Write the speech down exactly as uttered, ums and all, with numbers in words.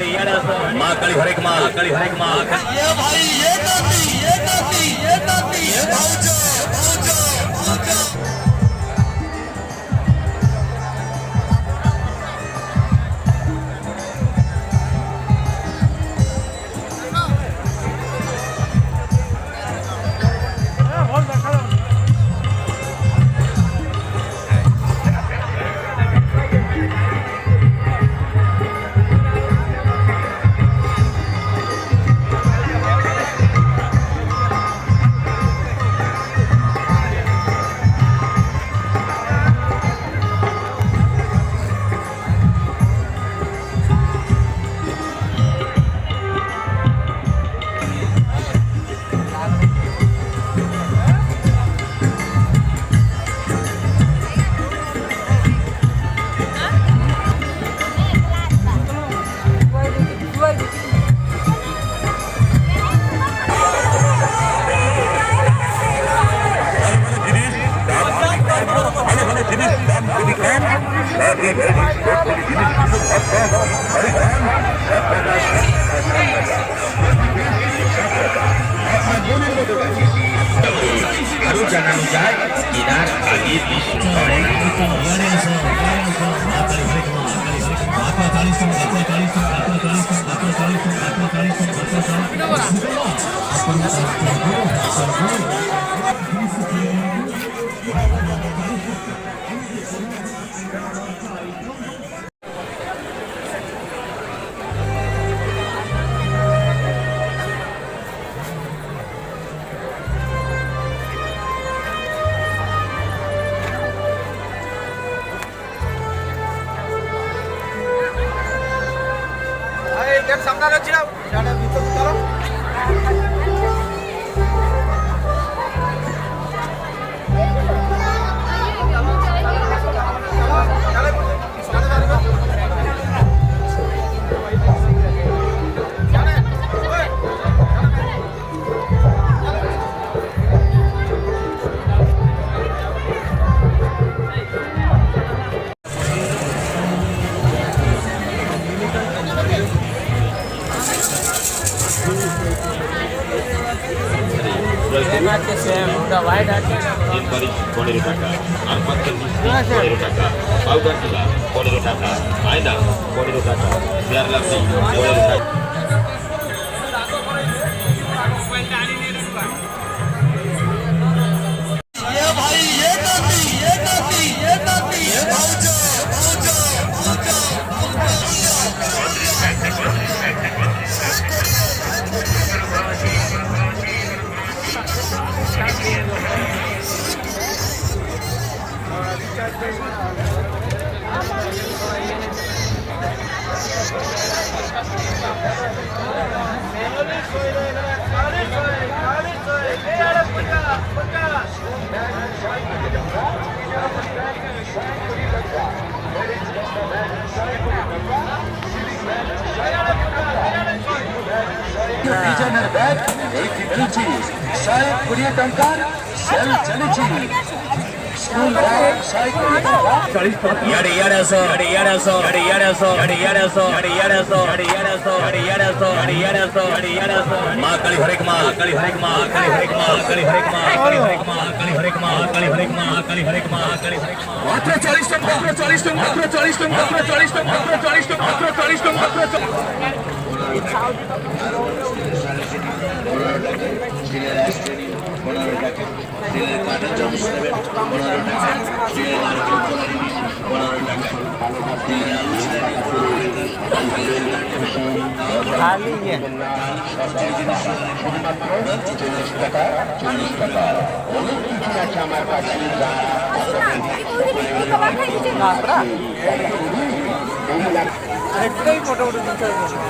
ᱢᱟ ᱠᱟᱹᱞᱤ ᱦᱚᱨᱮᱠ ᱢᱟ, ᱠᱟᱹᱞᱤ ᱦᱚᱨᱮᱠ ᱢᱟ, ᱠᱟᱹᱞᱤ ᱦᱚᱨᱮᱠ ᱢᱟ᱾ ये भाई, ये करती, ये करती, ये करती, ये भाई जो, भाई जो, भाई जो। নেল পালিশ পনেরো টাকা, আরপাত ক্যান্ডি স্টিক পনেরো টাকা, পাউডার কিলা পনেরো টাকা, আয়না পনেরো টাকা, ফেয়ার লাভলি পনেরো টাকা। ये भाई, ये नाती, ये नाती, ये नाती, ये भाऊजा, भाऊजा, भाऊजा, भाऊजा। डिजाइनर बैग एक इंची, साहेब कोड़े टंका, सेल चली। स्कूल बैग साहेब कोड़े टंका। माँ काली हरेक माँ, काली हरेक माँ, काली हरेक माँ, काली हरेक माँ, काली हरेक माँ, काली हरेक माँ, काली हरेक माँ, काली हरेक माँ, काली हरेक माँ, काली हरेक माँ। मात्र चालीस टंका, मात्र चालीस टंका, मात्र चालीस टंका, मात्र चालीस टंका, मात्र चालीस टंका, मात्र चालीस टंका, मात्र चालीस टंका। খালি ইয়ে। একটাই মোটামুটি দু চার বছর।